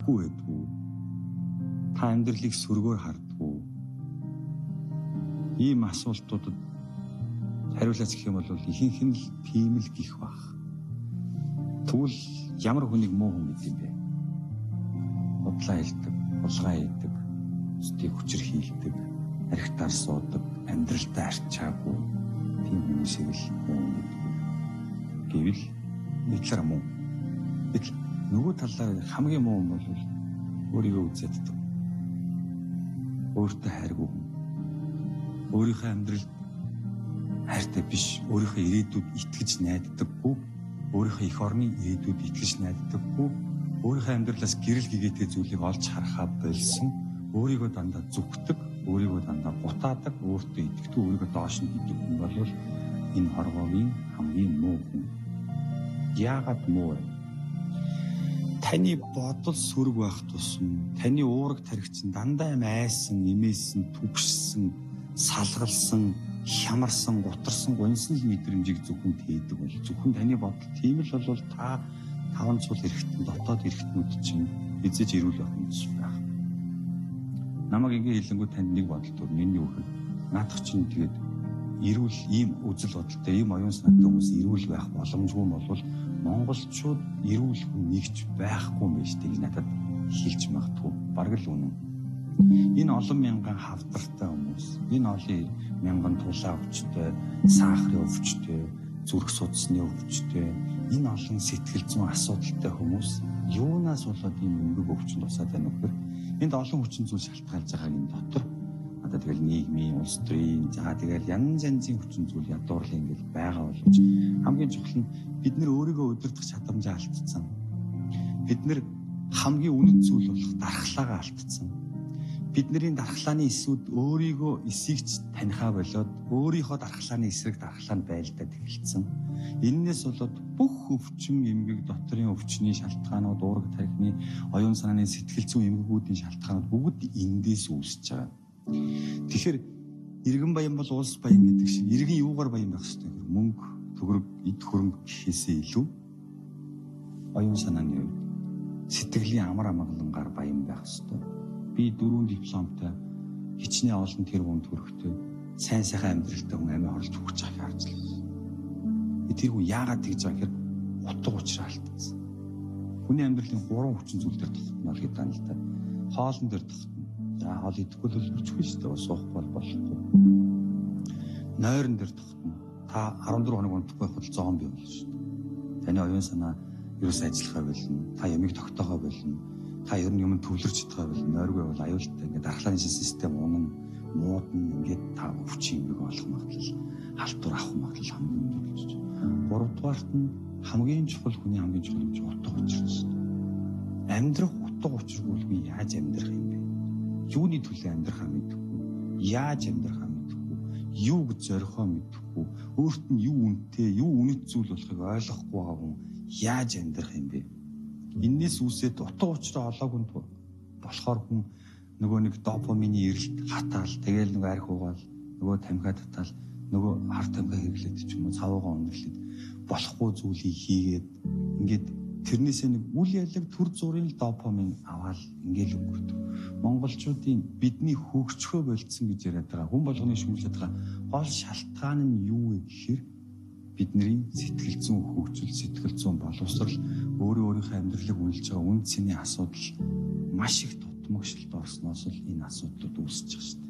итгэхгүй байдгүй. Та амьдралыг сөргөөр хардггүй. Ийм асуултуудад хариулаач гэх юм бол ихэнх нь л тийм л гих бах. Тэгвэл ямар хүнийг муу хүн гэдэг юм бэ? Худлаа хэлдэг, хулгай хийдэг, бусдыг хүчирхийлдэг, архитаар суудаг, амьдралдаа арчаагүй тийм хүмүүсийг л муу хүн гэдэг. Гэвэл нэг талаараа муу. Гэтэл нөгөө талаараа хамгийн муу хүн бол өөрийгөө үзээддэг. Өөртөө хайргүй хүн. Өөрийнхөө амьдралд хайртай биш, өөрийнхөө ирээдүйд итгэж найддаггүй, өөрийнхөө эх орны ирээдүйд итгэж найддаггүй, өөрийнхөө амьдралаас гэрэл гэгээтэй зүйлийг олж харахаа болсон, өөрийгөө дандаа зүгтэг, өөрийгөө дандаа гутаадаг, өөртөө итгэдэг, өөрийгөө доош нь хийдэг хүн бол энэ хорвоогийн хамгийн муу хүн. Яагаад муу вэ? Таны бодол сөрөг байх тусам, таны уураг тархи чинь дандаа юм айсан, нэмээсэн, түгшсэн, салгалсан, хямарсан, гутарсан, гуньсан л мэдрэмжийг зөвхөн тээдэг бол зөвхөн таны бодол тийм л бол та таван цул эргэтэн дотоод эргэтнүүд чинь эзэж эрүүл байх юм биш байх. Намайг ингэ хэлэнгүү танд нэг бодол төрнө. Энэ юу гэхээр наадах чинь тэгээд эрүүл ийм үзэл бодолтой, ийм оюун санаатай хүмүүс эрүүл байх боломжгүй юм бол монголчууд эрүүл хүн нэгч байхгүй юм байна шүү дээ гэж надад хэлж магадгүй. Бараг л үнэн. Энэ олон мянган хавдартай хүмүүс, энэ олон мянган тулаан өвчтэй, сахарын өвчтэй, зүрх судасны өвчтэй, энэ олон сэтгэл зүйн асуудалтай хүмүүс юунаас болоод ийм эмгэг өвчин тусаад байна вэ гэхээр энд олон хүчин зүйл шалтгаалж байгаа юм дотор одоо тэгэл нийгмийн, улс төрийн, за тэгэл янз янзын хүчин зүйл ядуурлын ингээл байгаа боловч хамгийн чухал нь бид нэр өөрийгөө удирдах чадамжаа алдсан. Бид нэр хамгийн үнэт зүйл болох дархлаагаа алдсан. Бидний дархлааны эсүүд өөрийгөө эсийгч танихаа болоод өөрийнхөө дархлааны эсрэг дархлаанд байлдаад эхэлсэн. Эннээс болоод бүх өвчин эмгэг дотрын өвчний шалтгаанууд, уураг тархины, оюун санааны сэтгэл зүйн эмгэгүүдийн шалтгаанууд бүгд эндээс үүсэж байгаа. Тэгэхээр иргэн баян бол улс баян гэдэг шиг иргэн юугаар баян байх ёстой гэхээр мөнгө, төгрөг, эд хөрөнгө гэхээсээ илүү оюун санааны хувьд сэтгэлийн амар амгалангаар баян байх ёстой. Би 4 дипломтой хичнээн олон тэрбум төгрөгтэй сайн сайхан амьдралтай хүн амиа хорлож хөгж байгааг харж лээ. Тэр хүн яагаад тэгж байгаа гэхээр утга учир алдсан. Хүний амьдралын 3 хүчин зүйл дээр тогтно л гэдэг юм л да. Хоолн дээр тогтно. За хоол идэхгүй л өлбөрчихгүй шүү дээ. Суухгүй бол болохгүй. Нойрон дээр тогтно. Та 14 хоног унтахгүй байхад зомби болно шүү дээ. Таны оюун санаа ерөөс ажиллахаа болно. Та ямиг тогтоохоо болно. Та ер нь юм төвлөрч чадхаа болно. Нойргүй бол аюултай. Ингээд дархлааны систем унана, муудна. Ингээд та өвчин юмэг олох магадлал, халтур авах магадлал хамгийн өндөр болж байна. Гуравдугаарт нь хамгийн чухал хүний хамгийн чухал юм чинь утга учир шүү дээ. Амьдрах утга учиргүй бол би яаж амьдрах юм бэ? Юуны төлөө амьдрахаа мэдэхгүй, яаж амьдрахаа мэдэхгүй, юу гэж зорихоо мэдэхгүй, өөрт нь юу үнэтэй, юу үнэт зүйл болохыг ойлгохгүй байгаа хүн яаж амьдрах юм бэ? Эннээс үүсээд утга учираа олоогүй болохоор хүн нөгөө нэг допамины эрэлт хатаал, тэгэл нөгөө арх угаал, нөгөө тамхи татаал, нөгөө хар тамхи хэрэглээд ч юм уу цавуугаа үнэрлээд болохгүй зүйлийг хийгээд ингээд тэрнээсээ нэг үл ялаг төр зургийн л допамин аваад ингээл өнгөрдөг. Монголчуудын бидний хөгжихөө болцсон гэж яриад байгаа. Хүн болгоны шүүмжлээд байгаа гол шалтгаан нь юу вэ гэхээр бидний сэтгэл зүйн хөгжил, сэтгэл зүйн боловсрал, өөрөө өөрийнхөө амьдралыг үнэлж байгаа үн цэний асуудал маш их тутмагшлалд орсноос л энэ асуудлууд үүсэж байгаа шүү дээ.